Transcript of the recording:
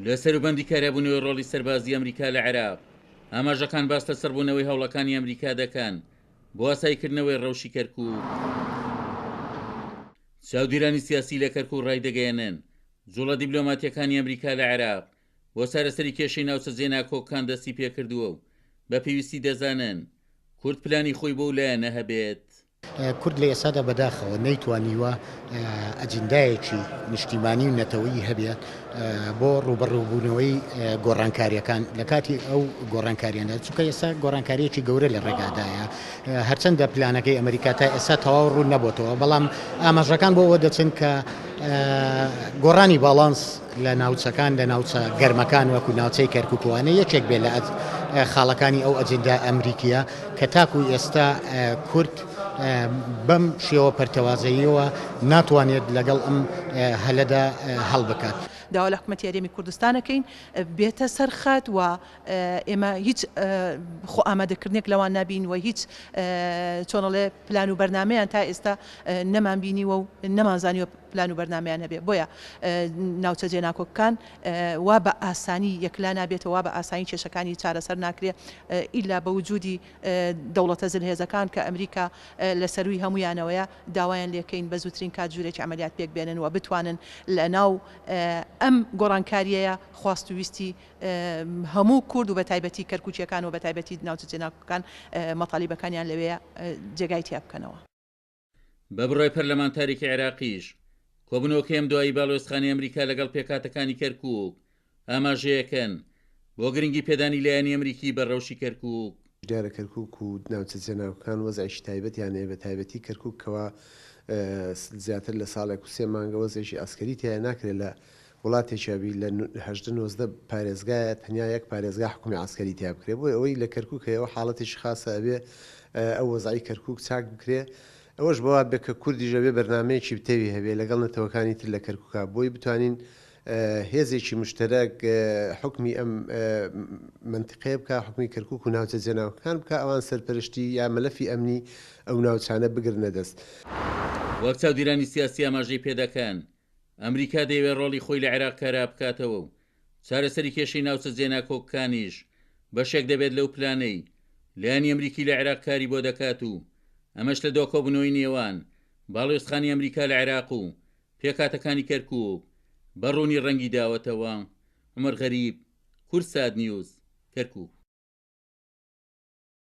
لە سەروبەندی کارابوونەوەی ڕۆڵی سەربازی ئەمریکا لە عێراق، ئاماژەکان باس لە چڕبوونەوەی هەوڵەکانی ئەمریکا دەکەن بۆ ئاساییکردنەوەی ڕەوشی کەرکووک. چاودیرانی سیاسی لە کەرکووک ڕایدەگەیەنن، جوڵە دیبلۆماتییەکانی ئەمریکا لە عێراق بۆ چارەسەری کێشەی ناوچە جێناکۆکەکان دەستی پێکردووە و بە پێویستی دەزانن کورد پلانی خۆی بۆ لایەنە هەبێت. کورد لە ئێستادا بەداخەوە نەیتوانیوە ئەجندایەکی نیشتیمانی و نەتەوەیی هەبێت بۆ ڕووبەڕووبوونەوەی گۆڕانکارییەکان لە کاتی ئەو گۆڕانکاریانە چونکە ئێستا گۆڕانکارییەکی گەورە لە ڕێگادایە هەرچەندە پلانەکەی ئەمریکا تا ئێستا تەواو ڕوون نەبۆتەوە بەڵام ئاماژەکان بۆ ئەوە دەچن کە گۆڕانی باڵانس لە ناوچەکان لە ناوچە گەرمەکان وەکو ناوچەی کەرکوک وانە یەکێک بێ لە خاڵەکانی ئەو ئەجندا ئەمریکیە کە تاکو ئێستا کورد بەم شێوە پەرتەوازەییەوە ناتوانێت لەگەڵ ئەم هەلەدا هەڵبکات. داوا لە حکومەتی هەرێمی کوردستان ئەکەین بێتە سەر خەت و ئێمە هیچ خۆ ئامادەکردنێک لەوان نابین و هیچ چۆنەڵێ پلان و بەرنامەیان تا ئێستا نەمان بینیوە و نەمانزانیوە پلان و بەرنامەیان هەبێ بۆیە ناوچە جێناکۆکەکان وا بە ئاسانی یەکلا نابێتەوە وا بە ئاسانی کێشەکانی چارەسەر ناکرێ ئیلا بە وجودی دەوڵەتە زلهێزەکان کە ئەمریکا لە سەرووی هەموویانەوەیە داوایان لێکەین بە زووترین کات ژوورێکی عەمەلیات پێک بێنن و بتوانن لە ناو ئەم گۆڕانکارییەیە خواست و ویستی هەموو کورد و بە تایبەتی کەرکوکییەکان و بە تایبەتی ناوچە جێناکۆکەکان مەتالیبەکانیان لەوێ جێگای تیا بکەنەوە. بە بڕوای پەرلەمانتارێکی عێراقیش، کۆبوونەوەکەی ئەم دوایی باڵوێزخانەی ئەمریکا لەگەڵ پێکهاتەکانی کەرکووک، ئاماژەیەکن بۆ گرنگی پێدانی لایەنی ئەمریکی بە رەوشی کەرکووک. دیارە کەرکووک و ناوچە جێناوکەکان وەزعێکی تایبەتیان هەیە بە تایبەتی کەرکووک کەوا زیاتر لە ساڵێک و سێ مانگە وەزعێکی عەسکەری تیایە ناکرێت لە وڵاتێکیا بی لە 18 19 پارێزگایە تەنیا یەک پارێزگا حکومی عەسکەری تیا بکرێ بۆیە ئەوەی لە کەرکوک هەیە ئەوە حاڵەتێکی خاسە ئەبێ ئەو وەزعەی کەرکوک چاک بکرێ ئەوەش بەوا بێ کە کوردیش ئەبێ بەرنامەیەکی بتەوی هەبێ لەگەڵ نەتەوەکانی تر لە کەرکوکا بۆی بتوانین هێزێکی مشتەرەک حوکمی ئەم مەنتیقەیە بکا حوکمی کەرکوک و ناوچە جێناوکەکان بکا ئەوان سەرپەرشتی یا مەلەفی ئەمنی ئەو ناوچانە بگرنە دەست. وەک چاودیرانی سیاسی ئاماژەی پێدەکەن، ئەمریکا دەیەوێت ڕۆڵی خۆی لە عێراق کارا بکاتەوە و چارەسەری کێشەی ناوچە جێناکۆکەکانیش بەشێک دەبێت لەو پلانەی لایەنی ئەمریکی لە عێراق کاری بۆ دەکات و ئەمەش لە دۆکۆبوونەوەی نێوان باڵیۆزخانەی ئەمریکا لە عێراق و پێکهاتەکانی کەرکووک بە ڕوونی ڕەنگی داوەتەوە. عومەر غەریب، کوردسات نیوز، کەرکووک.